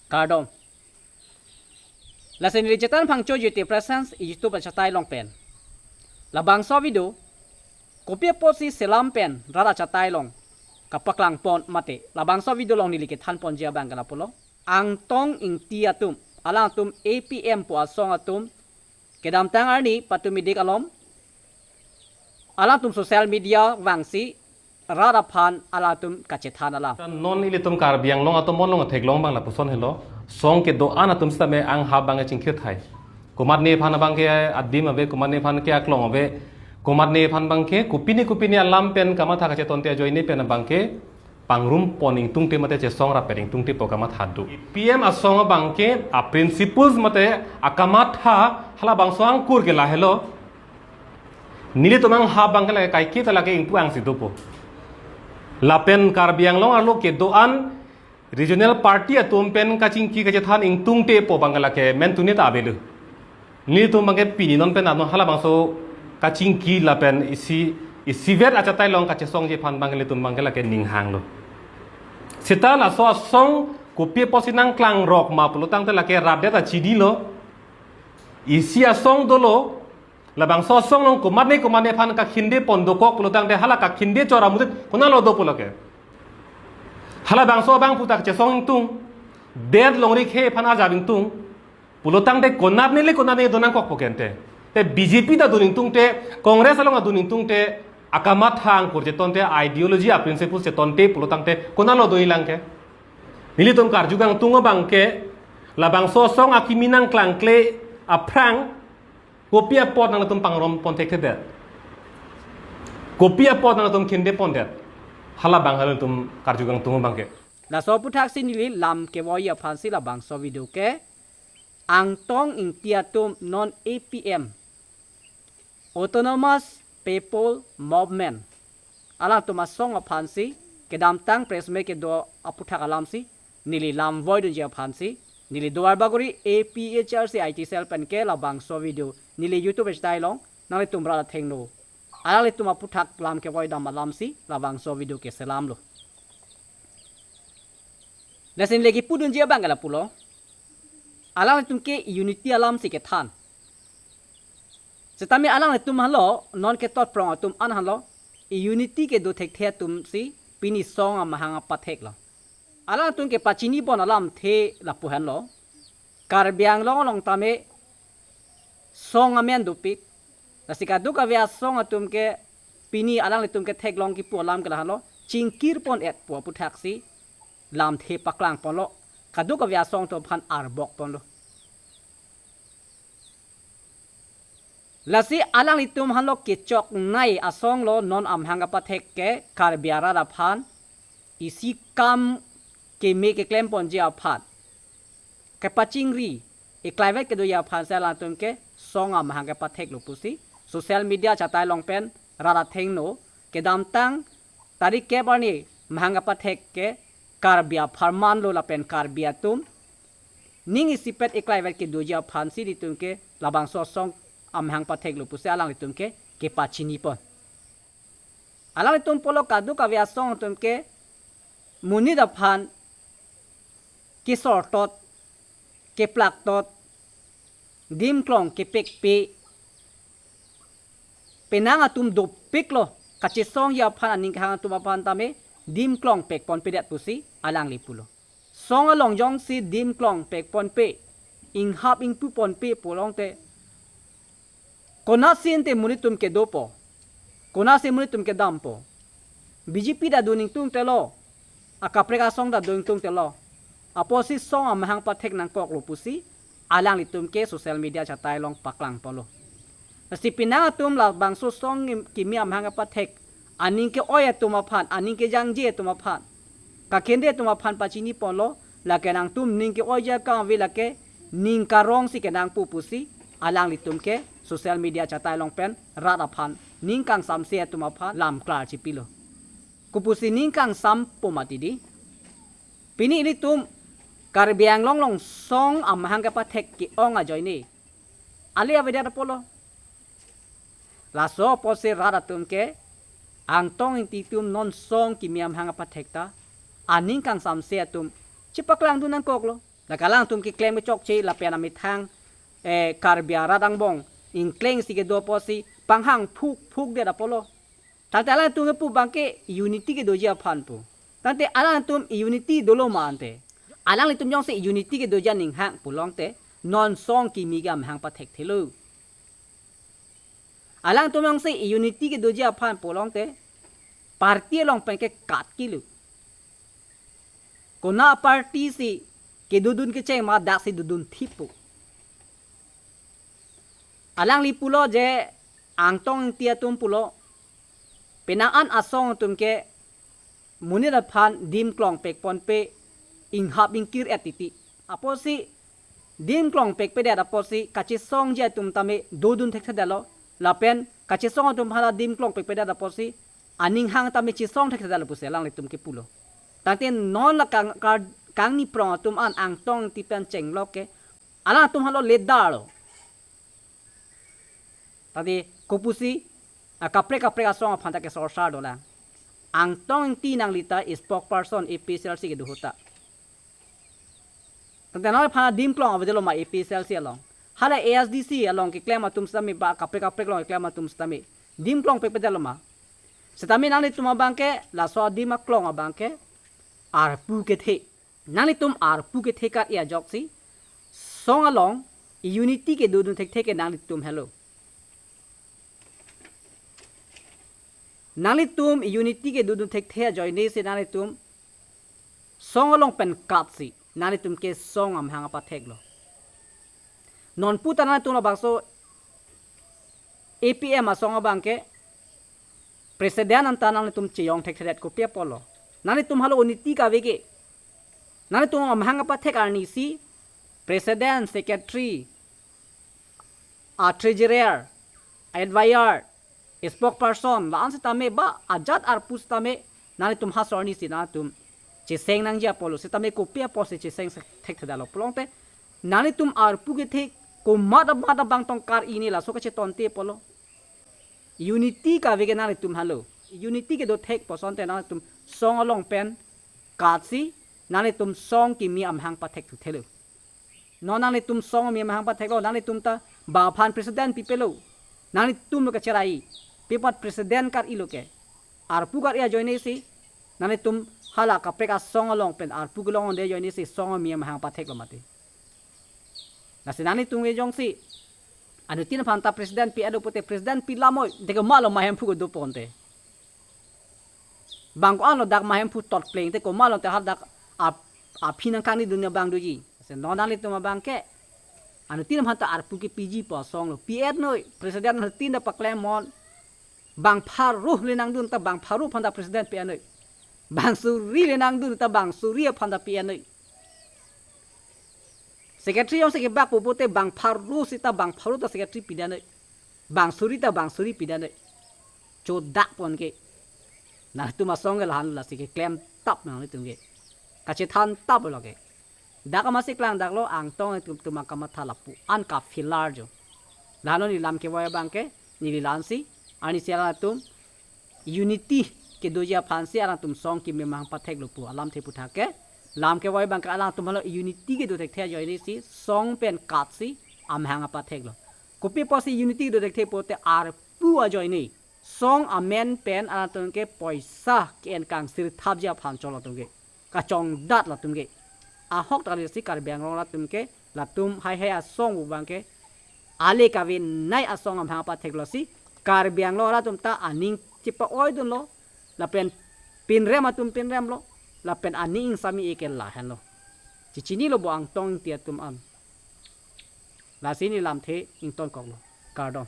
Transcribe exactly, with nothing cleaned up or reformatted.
Kardom. Lasi neli Chetan Phangcho J T Presence YouTube achatai along pen, labangso video kopi apotsi selam pen rat achatai along kapaklang pon mate labangso video along neli kethan ponji abang ke lapulo. Angtong Ingti atum, alangtum A P M pu asong atum, kedamtang arni patumi dik alom alangtum social media vangsi rat aphan alangtum kachethan alam. Non ilitum Karbi Anglong atum along theklong abang lapuson helo. Song kedo-an atum sitame anghap abang chingkir thai. Komatne aphan abang ke adim ave, komatne aphan ke aklong ave, komatne aphan abang ke kopine kopine alam pen kamatha kachetonte ajoine pen abang ke pangrum pon ingtungte mate chesong rapet ingtungte pu kamatha do. P M asong abang ke a principles mate akamatha halabangso angkur ke lahelo. Nelitum anghap abang ke lake kaiketa lake ingpu angsi dopo. Lapen Karbi Anglong arlo kedo-an regional party atum pen kachingki kachethan ingtungte pu abang ke lake mentune ta avelo. Nelitum abang ke pini non pen ano halabangso kachingki lapen isi isivet achatai along kachesongji aphan abang ke nelitum abang ke lake ning hanglo. Seta laso asong kopi apotsi nangklang rok ma pulotangte lake rat det achidi lo. Isi asong dolo, labangso asong along komatne komatne aphan kakhinde pon dokok pulotangte hala kakhinde chora mutit konatlo do pulo ke. Halabangso abang puta kachesong ingtung, det longri khe aphan ajap ingtung pulotangte konatne le konatne do nangkokpo kente. Te B J P ta dun ingtungte, Congress along adun ingtungte, akamatha angkur chetonte, ideology a principles chetonte pulotangte konatlo doji lang ke. Nelitum karju kangtung abang ke labangso asong akimi nangklangkle aphrang kopi apot nangtum pangrum pon thekthedet, kopi apot nangtum khinde pondet, halabang halatum karju kangtung abang ke. Laso aphuthaksi neli lam kevoiji aphansi labangso video ke Angtong Ingti atum non A P M, Autonomous People Movement, alangtum asong aphansi kedamtang press meet kedo aphuthak alamsi neli lam voidunji aphansi neli Duarbagori A P H R C I T cell pen ke labangso video neli YouTube achatai along nanglitum rat athengno alanglitum aphuthak lam kevoidam alamsi labangso video keselamlo. Lasi neli kipudunji abang ke lapulo, alanglitum ke unity alamsi kethan. Setame alanglitum halo non ketot prong atum an halo unity kedo thekthe atumsi pini song amahang apatheklo. Alangtum kepachini pon alamthe lapu henlo. Karbi Anglong along tame song amen dopik. Lasi kadokave asong atum ke pini alanglitum ketheklong kipu alam ke lahenlo, chingkir pon-et pu aphuthaksi lamthe paklang ponlo. Kadokave asong atum aphan arbok ponlo. Lasi alanglitum henlo kechoknei asong lo non amahang apathek ke Karbi arat aphan isi kam keme keklem ponji aphan kepachingri eklaivet kedoji aphansi alangtum ke song amahang kepatheklo pusi social media achatai along pen rat athengno kedamtang tarik kep arni mahang kepathek ke Karbi apharman lo lapen Karbi atum ning isipet eklaivet kedoji aphansi nelitum ke labangso song amahang patheklo pusi alanglitum ke kepachini pon. Alanglitum pulo kadokave asong atum ke monit aphan kesortot, keplaktot, dimklong kepekpe, penang atum dopiklo, kachesongji aphan aning kehang atum aphan tame dimklong pekponpedet pusi alangli pulo. Song along jongsi dimklong pekponpe, inghap ingpuponpe pulote, konatsi ante monit atum kedopo, konatsi monit atum kedampo? B J P ta dun ingtungtelo, akaprek asong ta dun ingtungtelo, apotsi song amahang pathek nangkoklo pusi alanglitum ke social media achatai along paklang ponlo. Lasi penang atum labangso song kimi amahang pathek aning ke-oi atum aphan, aning kejangje atum aphan, kakhende atum aphan pachini ponlo, lake nangtum ning ke-oiji akam ave, lake ning karongsi kenangpo pusi alanglitum ke social media achatai along pen rat aphan ning kangsamse atum aphan lam klar chipilo. Kopusi ning kangsampo mati di? Pini ilitum Karbi Anglong along song amahang kepathek ke-ong ajoine ale avedet apotlo. Laso apotsi rat atum ke Angtong Ingti atum non song kimi amahang pathek ta aning kangsamse atum chepaklangdun nangkoklo. Dak alangtum keklem kechokche lapen amethang, eh, Karbi arat angbong ingkleng si kedo apotsi panghang phuk phuk det apotlo. Tangte alangtum kepu abangke unity kedoji aphan pu. Tangte alangtum unity dolo ma ante? Alanglitum jongsi unity kedoji aning hang pulote non song kimi ke amahang pathekthelo. Alangtum jongsi unity kedoji aphan pulote party along pen ke kat kilo. Konat party si kedodun kecheng ma dak si dodun thip pu. Alangli pulo je Angtong Engti atum pulo, penang an asong atum ke monit aphan dim klong pekponpe, inghap ingkir-et titi. Apotsi dim klong pekpedet apotsi kachesongji atum tame dodun thekthedetlo. Lapen kachesong atum hala dim klong pekpedet apotsi aning hang tame chesong thekthedetlo pusi alanglitum kepulo. Tangte non la kang, kar, kangni prong atum an Angtong Engti pen chenglok ke alangtum hala leader lo. Tangte kopusi, ah, kaprek kaprek asong aphan ta kesorsar dolang. Angtong Engti nangli ta spokesperson A P H L C kedo ahut ta. Tangte nangliphan dim klong avedetlo ma A P H L C along? Hala A S D C along keklem atum sitame ba kaprek kaprek along keklem atum sitame dim klong pekpedetlo ma? Sitame nanglitum abangke laso adim aklong abangke arpu kethe. Nanglitum arpu kethe kat-i ajoksi song along unity kedodun thekthe ke nanglitum helo. Nanglitum unity kedodun thekthe ajoine si nanglitum song along pen katsi nanglitum ke song amahang apatheklo. Non puta nanglitum labangso A P M asong abangke president anta nanglitum cheyong thekthedet, kopi apotlo? Nanglitum hala unity kave ke. Nanglitum amahang apathek arnisi president, secretary, a treasurer, advisor, spokesperson, la-an sitame ba ajat arpu sitame nanglitum ha sorni si nanglitum cheseng nangji apotlo. Sitame kopi apotsi cheseng thekthedetlo pulote nanglitum arpu kethe komat amat abang tong kar-i ne laso kachetonte apotlo? Unity kave ke nanglitum helo. Unity kedo thek pu asonte nanglitum song along pen katsi nanglitum song kimi amahang pathek thuthelo. Non nanglitum song kimi amahang patheklo, nanglitum ta bang aphan president pipelo? Nanglitum lo kacherai, pi apot president kar-ilo ke? Arpu kar-i ajoine si nanglitum hala kaprek asong along pen arpu kelong-onde ajoine si song kimi amahang patheklo mati? Lasi nanglitum ke jongsi anuttin aphan ta president pi-etlo pute president pi lamoi, te komatlo ma Hemphu kedo ponte? Bang ko-anlo dak ma Hemphu tot plengte komatlo te hadak ap, aphi nangkangnidun abang doji? Lasi non nanglitum abangke anuttin aphan ta arpu kepiji pu asonglo, pi-etnoi. President anuttin ta paklemnon. Bang pharo le nangdun ta bang pharo aphan ta president pi-etnoi. Bang suri le nangdun ta bang suri aphan ta pi-etnoi. Secretary jongsi kebak pu pute bang pharo sita bang pharo ta secretary pidanoi. Bang suri ta bang suri pidanoi. Chodak pon ke. Nangtum asong ke lahan lasi keklem tap nanglitum ke. Kachethan taplo ke. Dak amatsi klangdaklo, Angtong Engti atum akamatha lapu-an ka-failure jo. Lahenlo neli lam kevoi abangke neli la-ansi, arnisi alangtum unity kedoji aphansi alangtum song kimi amahang patheklo pu alamthe aputhak ke. Lam kevoi abangke alangtum hala unity kedo thekthe ajoine si song pen katsi amahang apatheklo. Kopi apotsi unity kedo thekthe pute arpu ajoine song amen pen alangtum ke poisa ke-en kangsir thapji aphan cholo atum ke, kachongdat latum ke. Ahok ta lesi Karbi Anglong latum ke, latum haihai asong pu abangke ale kavenei asong amahang apatheklo si Karbi Anglong latum ta aning chepa-oidunlo, lapen pinrem atum pinremlo, lapen aning ingsami e ke lahenlo. Chechinilo bo Angtong Engti atum an. Lasi neli lamthe ingtonkoklo. Kardom.